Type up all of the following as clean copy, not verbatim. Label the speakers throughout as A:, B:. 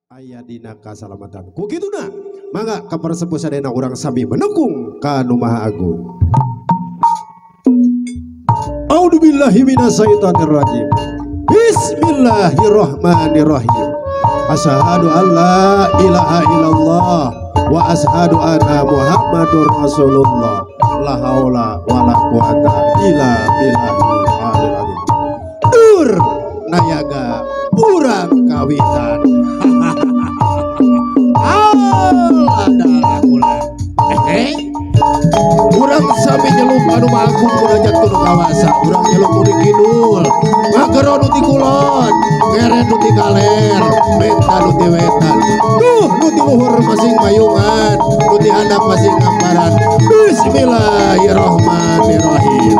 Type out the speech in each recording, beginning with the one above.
A: Aya dina kasalamatan. Ku kituna mangga ka para sepuh sadayana urang sami menukung ka Nu Maha Agung. A'udzubillahi minasyaitonirrajim. Bismillahirrahmanirrahim. Asyhadu an la ilaha illallah wa asyhadu anna Muhammadur Rasulullah. La haula wala quwata illa billahil aliyil azim. Dur nayaga urang kawitan. Urang sami nyeluk anu Maha Agung munajat ku nu kawasa. Urang nyeluk nu di kidul, ngagero nu ti kulon, ngeren nu ti kaler, menta nu ti wetan. Duh nu ti luhur masing mayungan, nu ti handap masing ngamparan. Bismillahirrahmanirrahim.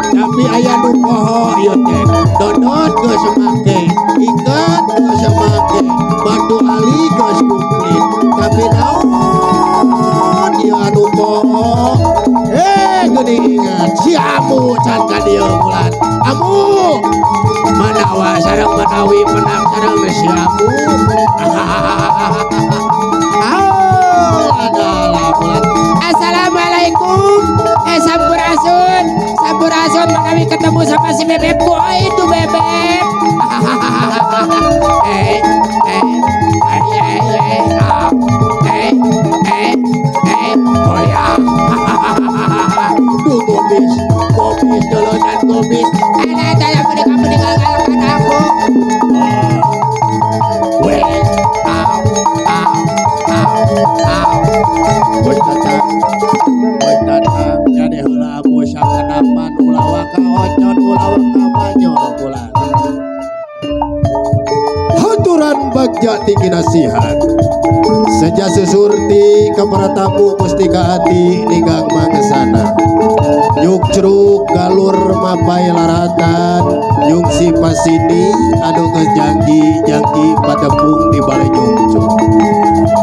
A: Tapi aya nu poho ieu teh, dodot geus make, ikat geus make, batu ali geus kumplit, tapi naon ieu anu poho? Geuningan si Amu can ka dieu bulan. Amu manawa sareng manawi menang sareng si Amu. Adalah bulan.
B: Assalamualaikum. Sampurasun. Sampurasun manawi ketemu sama si bebek. Oh itu bebek. Oh ya.
A: Duh gobis, gobis dolonan gobis.
B: Ada saya mereka meninggalkan aku.
A: Weh, au, au, au, au. Weh datang, weh datang. Jadi heula bosa kanapan ulah waka ocon ulah waka banyol bulan. Haturan bagja tinggi nasihat. Seja susurti ka para tamu mustika ati ninggang mangesana. Nyuk ceruk galur mapai laratan, nyungsi pasini anu geus janggi-janggi patepung di balai nyungcung.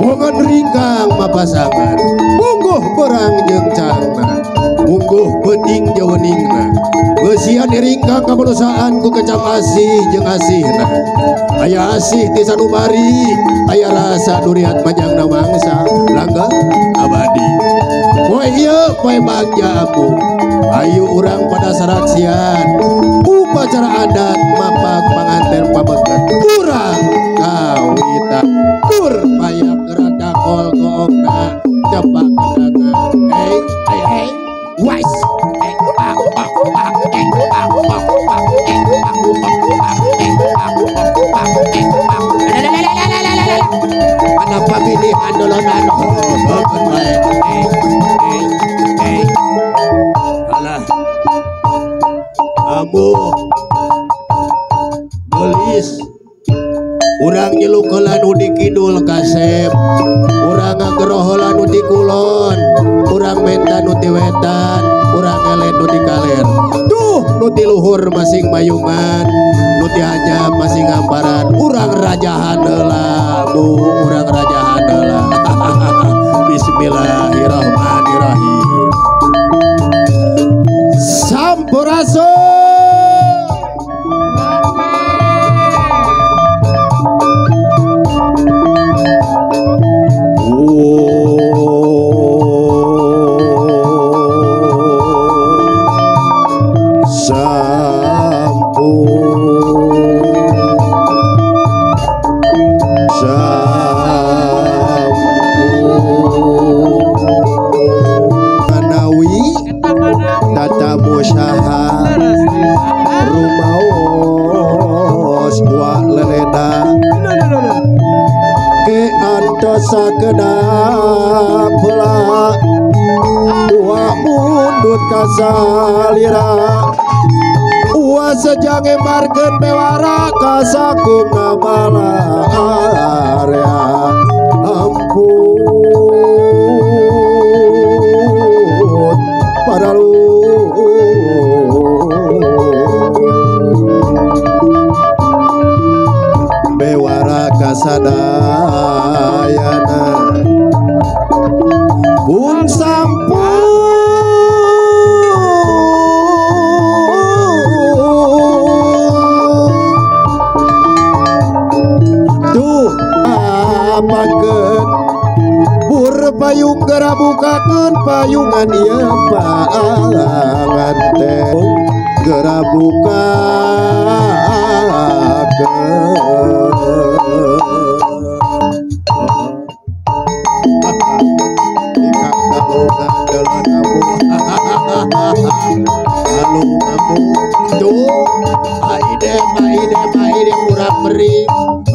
A: Bongan ringkang mapasangan, mungguh berang jeung cangna, mungguh beuting jeuningna. Geusian diringkang kamanusiaan ku kecap asih jeung asihna. Aya asih ti sanubari, aya rasa duriat manjangna mangsa langga abadi. Poe ieu poe bagja aku. Ayo urang pada saraksian upacara adat mapak panganten pabeget urang kawitan tur payak gerak dakol goongna cepak kendangan. Hey hey hey
B: wais.
A: Ada pamilihan dolonan hohokeun bae. Alah. Amu gelis. Urang nyeluk heula nu di kidul kasep, urang ngagero heula nu di kulon, urang menta nu ti wetan, urang ngeled nu di kaler. Duh nu ti luhur masing mayungan, nu ti hajab masing ngamparan. Urang rajahan heula, bu urang rajahan heula. Bismillahirrahmanirrahim. Sampurasun. Sakedap heula wa mundut kasalira wa sejange markeun bewara kasakumna bala area ampun paralu bewara kasadayana pun sampun Lempangkeun bur payung geura bukakeun payungan ieu panganten geura bukakeun.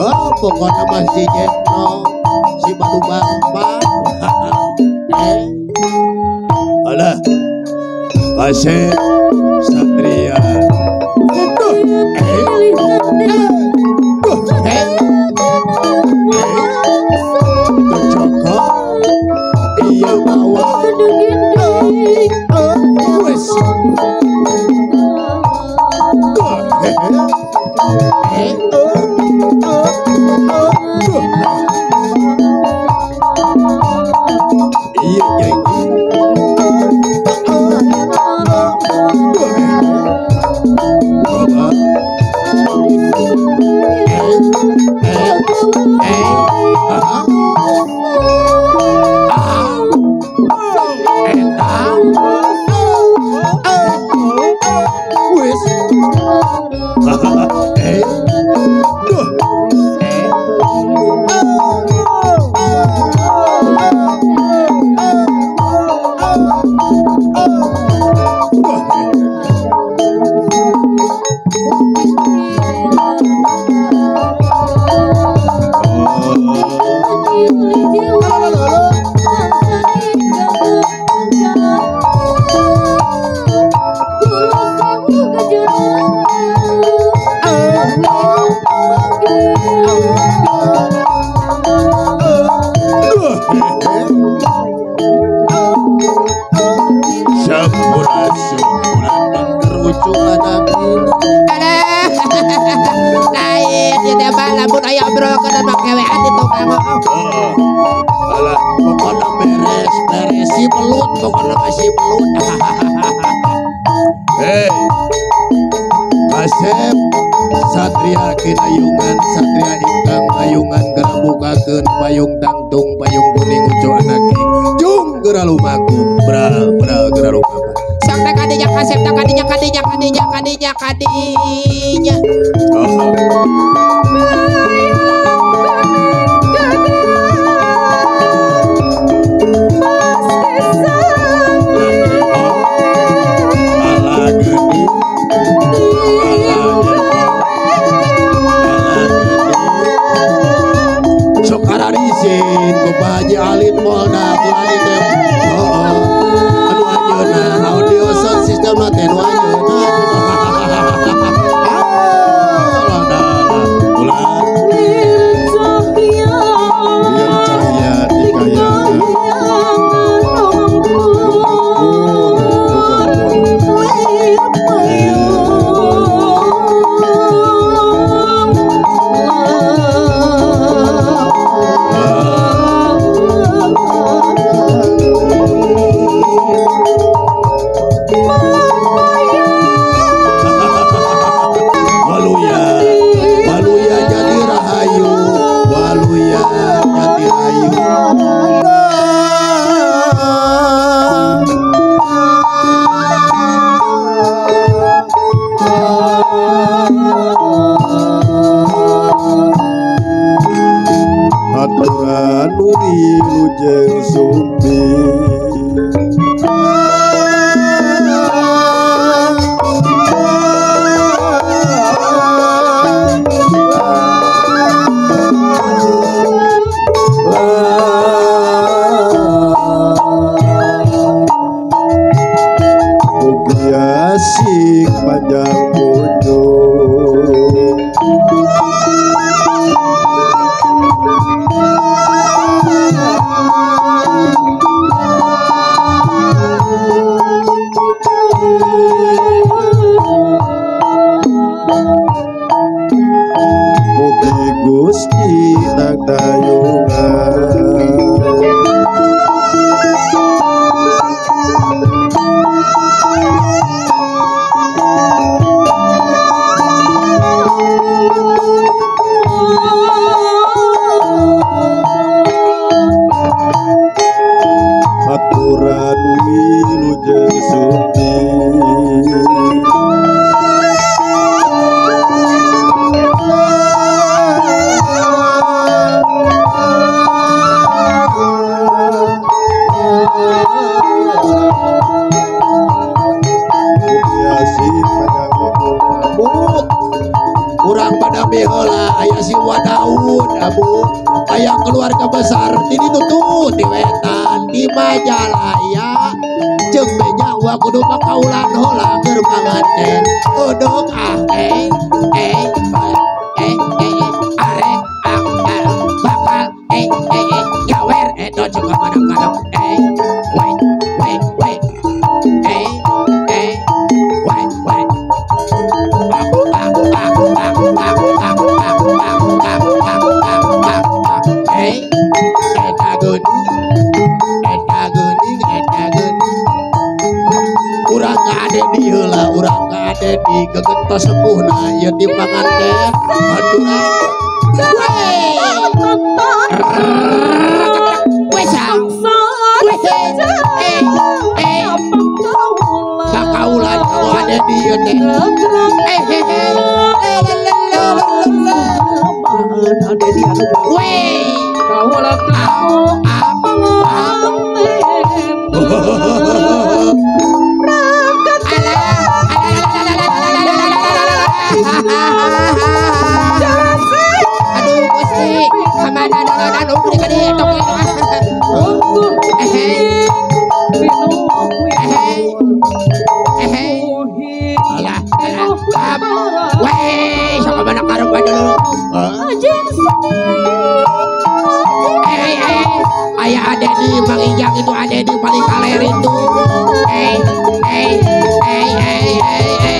A: Oh, pokoknya masih jeno si Badu Bangpa. Alah, kasih Satria. Itu Joko. Iya bawa. Wes. Hei, Asep Satria kinayungan Satria ingkang mayungan geura bukakeun payung tangtung payung kuning ucu anaking jung geura lumaku bral bral geura lumaku
B: sok teh kadinya kasep teh kadinya kadinya kadinya kadinya kadinya.
A: Ku Haji Alin Molda kulani teh anu anjeunna audio sound system na teh nu anjeunna. Cahya di kayangan. Urang badami heula aya si Wadaud abu aya keluarga besar di ditu tuh di wetan di Majalaya jeung beja wa kudu makaulan heula keur panganten odok ah eh eh eh eh arek ah bakal eh eh eh nyawer edo juga kadang-kadang eh wait wait wait eh eh wait wait aku aku aku aku aku aku aku aku aku aku aku aku eh eta geuning eta geuning eta geuning urang ka Dedi heula urang ka Dedi gegentos sepuhna ieu di panganten aduh kaulan kau ada di teh eh eh eh weh
C: kaulan kau
B: aduh Gusti kamana aduh ayah ada di Bang Ijang itu ada di paling kaler itu eh eh eh eh eh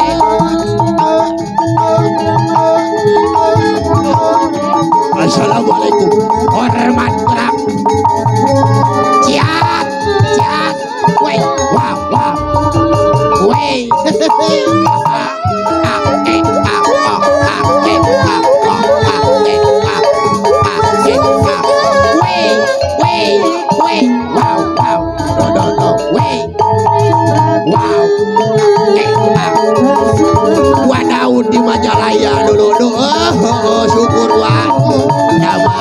A: Assalamualaikum
B: hormat gerak ciat ciat wei wow wow wei a e a o a e a o a e a a e a wei wei wei wow wow
A: no no no
B: wei wow e a
A: Wadaun di Majalaya dulu dulu oh, syukur wa nama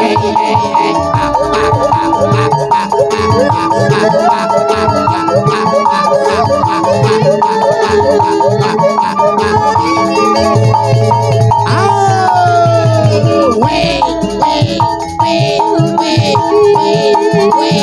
B: eh eh eh a a a a a a a a a a a a a a wei wei wei wei wei wei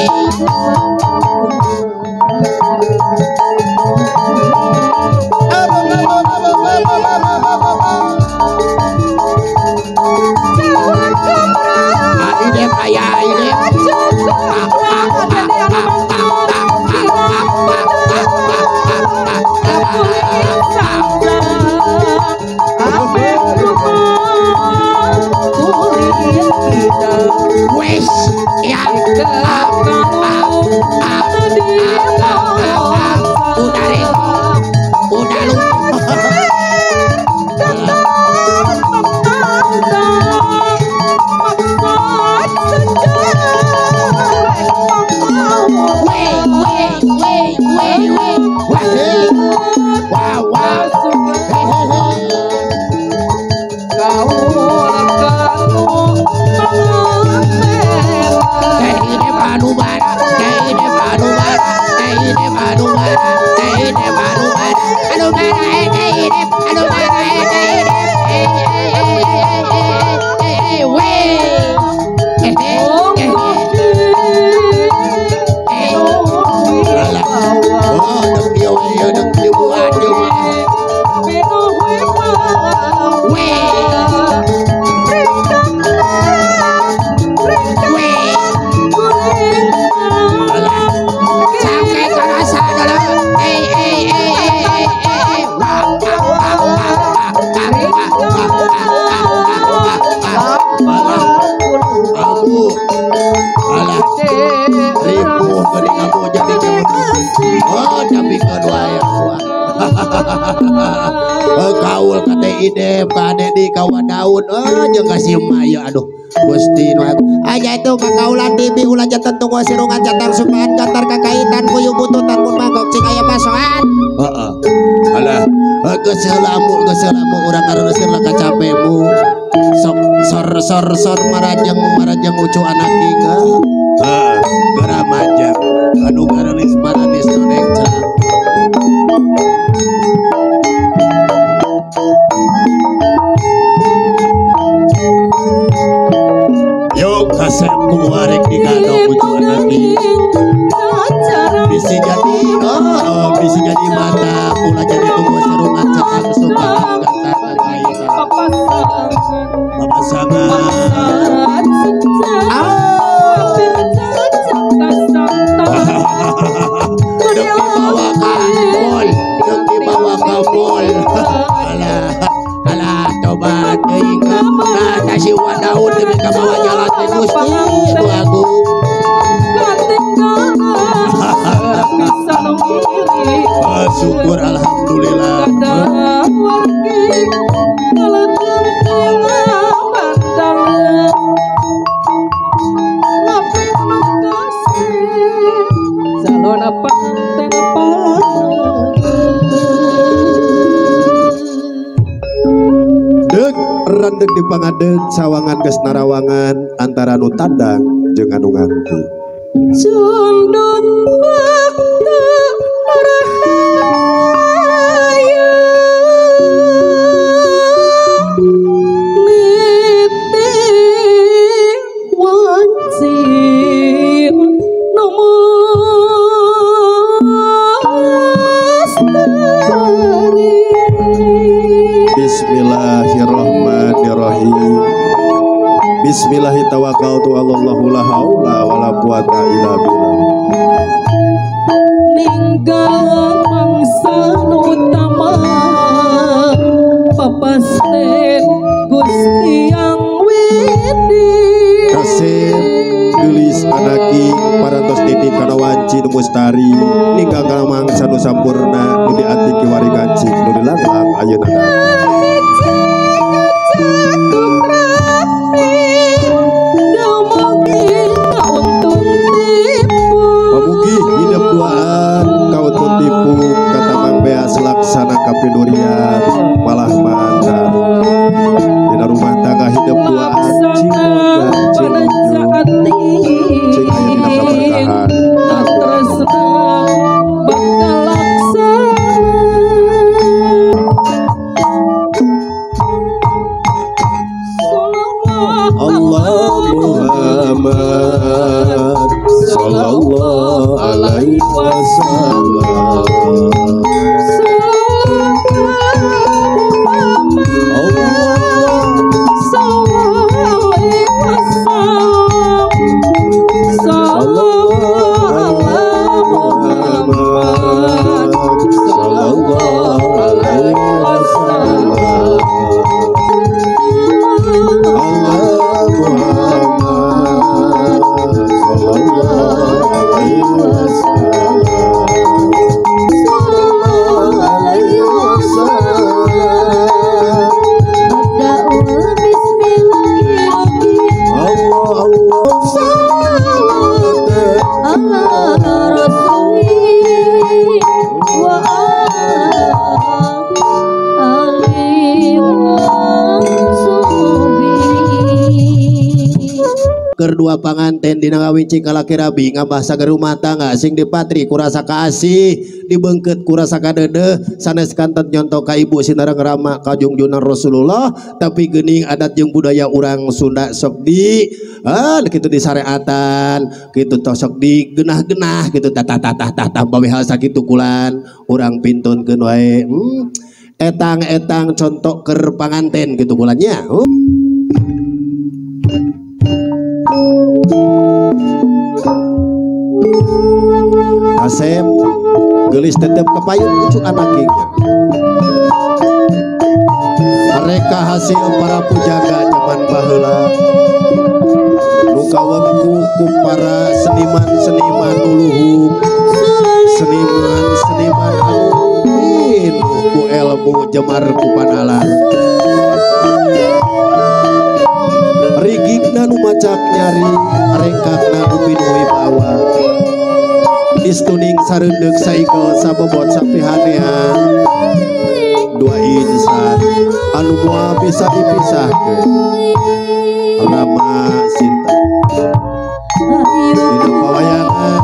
A: Kaul kate idem ka Dedi ka Wadaun jeung ka si Maya aduh Gusti nu
B: aya itu kakaulan tibi ulah jantan tunggu sirungan jatang sukaan gantar kakaitan puyuh bututan mun mangkok cing aya pasoan
A: heeh alah geus heula amu geus heula amu urang ngareuskeun lah kacapemu sok sor sor sor marajeng marajeng ucu anak ieu heeh geura majeng anu gareulis maranis noneng cerah. Syukur alhamdulillah. Deg rendeg di pangadeg sawangan geus narawangan antara nu tandang jeung anu nganti.
C: Sundut waktu rahayu niti wanci nomor
A: Bismillahirrahmanirrahim. Bismillahirrahmanirrahim. Allahu la haula wala quwata illa billah.
C: Ninggal mangsa nu utama papasten Gusti Yang Widi.
A: Kasep geulis anaki parantos titi kana wanci nu mustari ninggal kana mangsa nu sampurna nu diati kiwari gancik nu dilanglang ayeuna datang. Pamugi hidup duaan kauntun tipu kata Mang Beas laksana kapidurian malah mandar. Dina rumah tangga hidup duaan cing modal cing ujung cing aya dina kaberkahan. Allah Muhammad sallallahu alaihi wasallam. Kedua panganten dina ngawinci kalaki rabi ngabah sagar rumah tangga sing dipatri kurasa kaasih dibengket kurasa kadedeh sanes kanten nyontok ka ibu sinareng rama kajungjunan Rasulullah tapi geuning adat jeung budaya urang Sunda sok di kitu disareatan kitu tos sok di genah-genah kitu tatah tatah tatah bawe hal sakitu kulan urang pintunkeun wae etang-etang contoh keur panganten kitu kulannya. Asep gelis tetep kepayun cucu anaknya. Mereka hasil para pujaga zaman baheula. Nu kawengku ku para seniman-seniman nu luhung, seniman-seniman anu pinuh ku ilmu jemar ku panalar. Rigigna nu macak nyari, rengkakna nu pinuh wibawa. Istuning sareundeuh saigel sabobot sapihanean. Dua insan anu moal bisa dipisahkeun. Rama Sinta dina pawayangan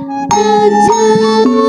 D: Kegeduan aja.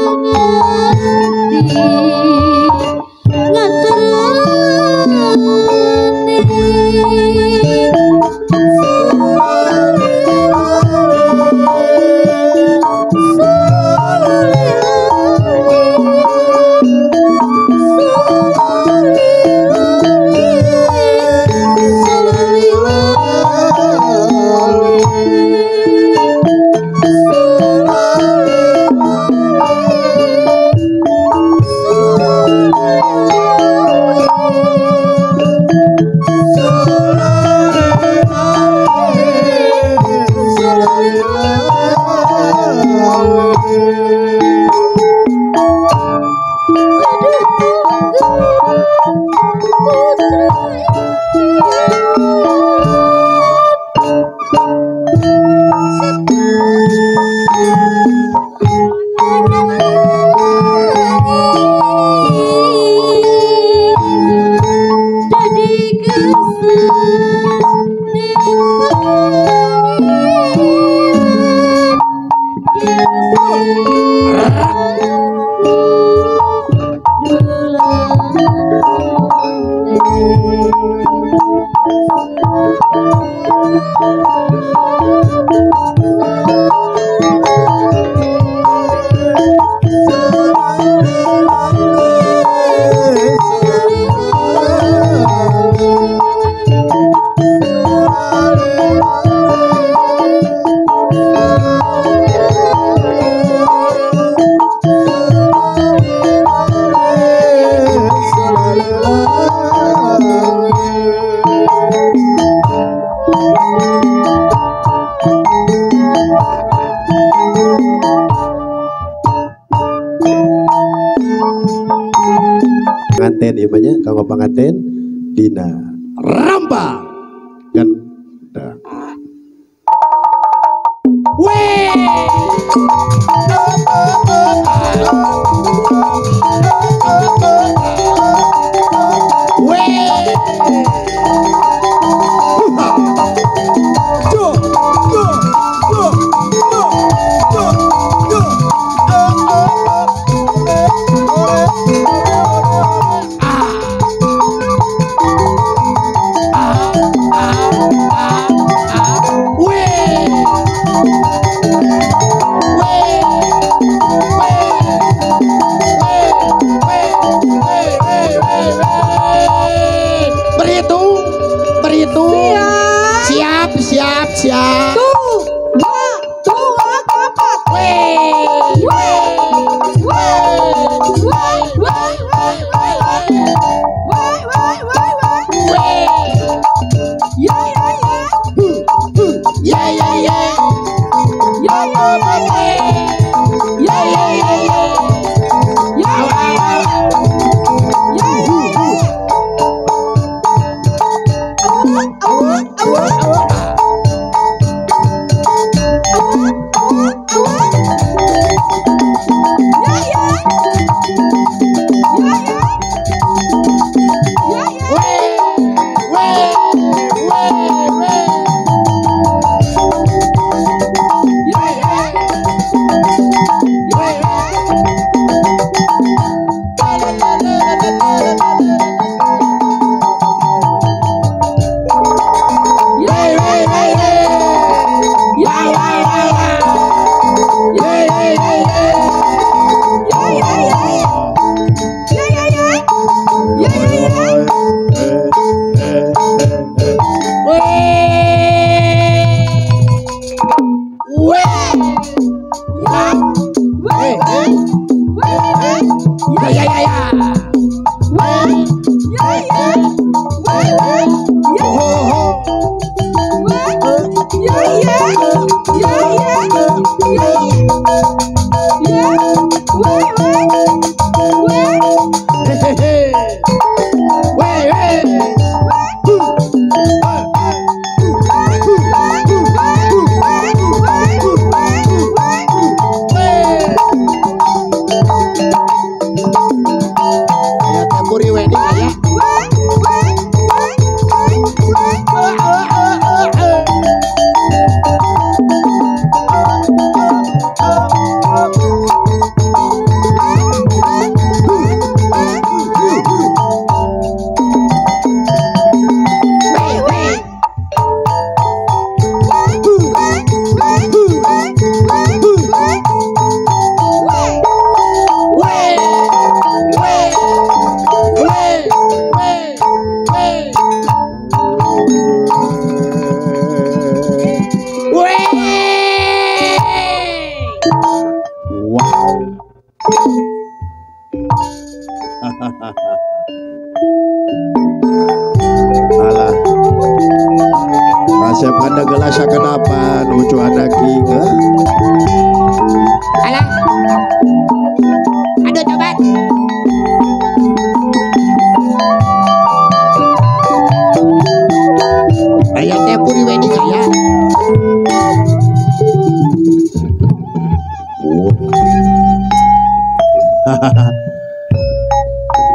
A: Pengantin ieu mah nya kanggo pangantin dina Rambang Gendang.
B: Weh. Weh.
D: Go go go go go go.
B: Berhitung, siap, siap, siap.
C: Dua, empat.
B: Weh,
C: weh, weh, weh, weh, weh, weh, weh, weh,
B: weh.
C: Ya, ya, ya.
B: Ya, ya, ya.
C: Ya, ya, ya. Ya, ya, ya. Ya, ya, ya. Ya, ya, ya.
A: Alah, rasep ada gelas kenapa lucu anak inga.
B: Alah, aduh tobat. Ayah teh puri wedding ayah.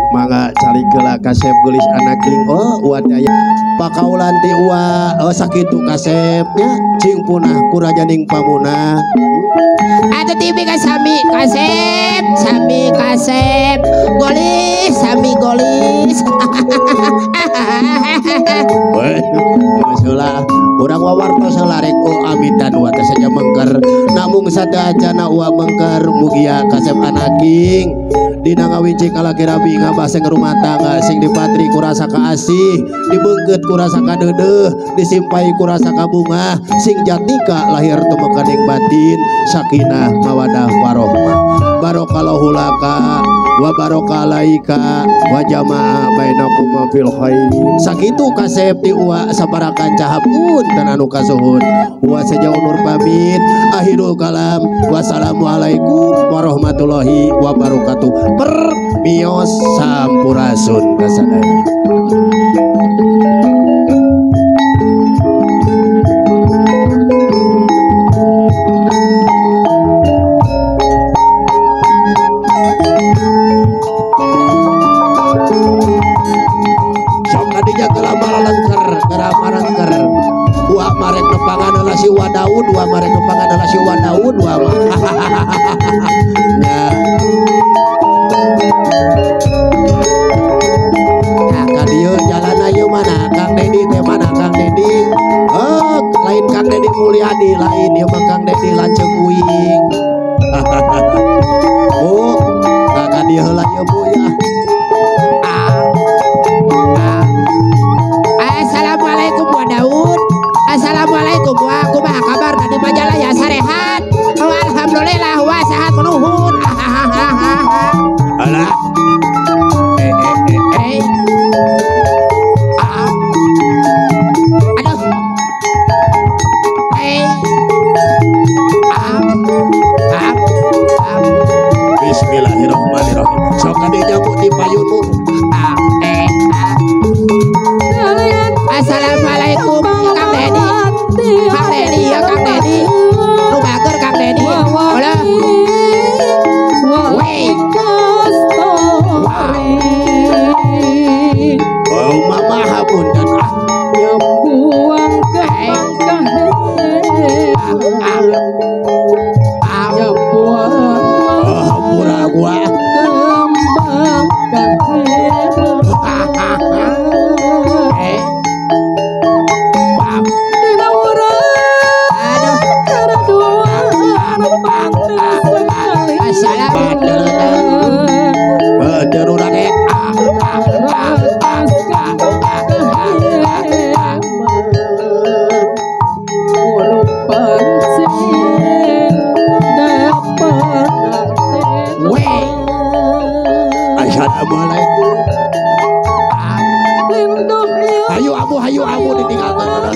A: Mangga cari geula kasep geulis anak king. Oh uat aya pakaulan ti ua. Oh sakitu kasep nya cing punah kurajaning pamunah.
B: Aduh. teu TV ka sami kasep, sami kasep. Golis, sami golis.
A: Weh, geus urang wawartos heula rek amitan wa teh saja mengker. Namung sadacana wa mengker mugia kasep anaking. Dina ngawincing kalaki rabi ngabaseng rumah tangga sing dipatri ku rasa kaasih, dibeungkeut ku rasa kadeudeuh, disimpai ku rasa kabungah, sing jatnika lahir tumekaning batin, sakinah mawadah warohmah. Barakallahu laka wa barakalaika wa jama'a bainakum fil khair. Sakitu kasep ti uwa sabaraha kanca hapunten anu kasuhun. Uwa seja unur pamit, akhirul kalam. Wassalamualaikum warahmatullahi wabarakatuh. Per mios sampurasun kasadaya. Sok kadinya geura marengker. Wa marek nepangan heula si Wa Daud, wa marek nepangan heula si Wa Daud, wa. Ya. Nah, ka dieu jalan ieu mana? Kang Dedi teh mana Kang Dedi? Oh, lain Kang Dedi Mulyadi, lain ieu mah Kang Dedi lanceuk uing. Bu, nah ka dieu heula ieu Bu ya.
B: Assalamualaikum Wa Daud. Assalamualaikum wa kumaha kabar tadi majalah ya sarehat. Oh, alhamdulillah wa sehat menuhun.
A: Alah.
B: Aduh.
A: Bismillahirrahmanirrahim. Sok kadinya Bu di payunmu.
B: Assalamualaikum Kang Dedi. Kang Dedi ya Kang Dedi. Nu bager Kang Dedi. Ulah. Wey.
A: Oh mama hapunten ah. Oh hampura gua. Assalamualaikum. Hayu amu, hayu amu ditinggalkan.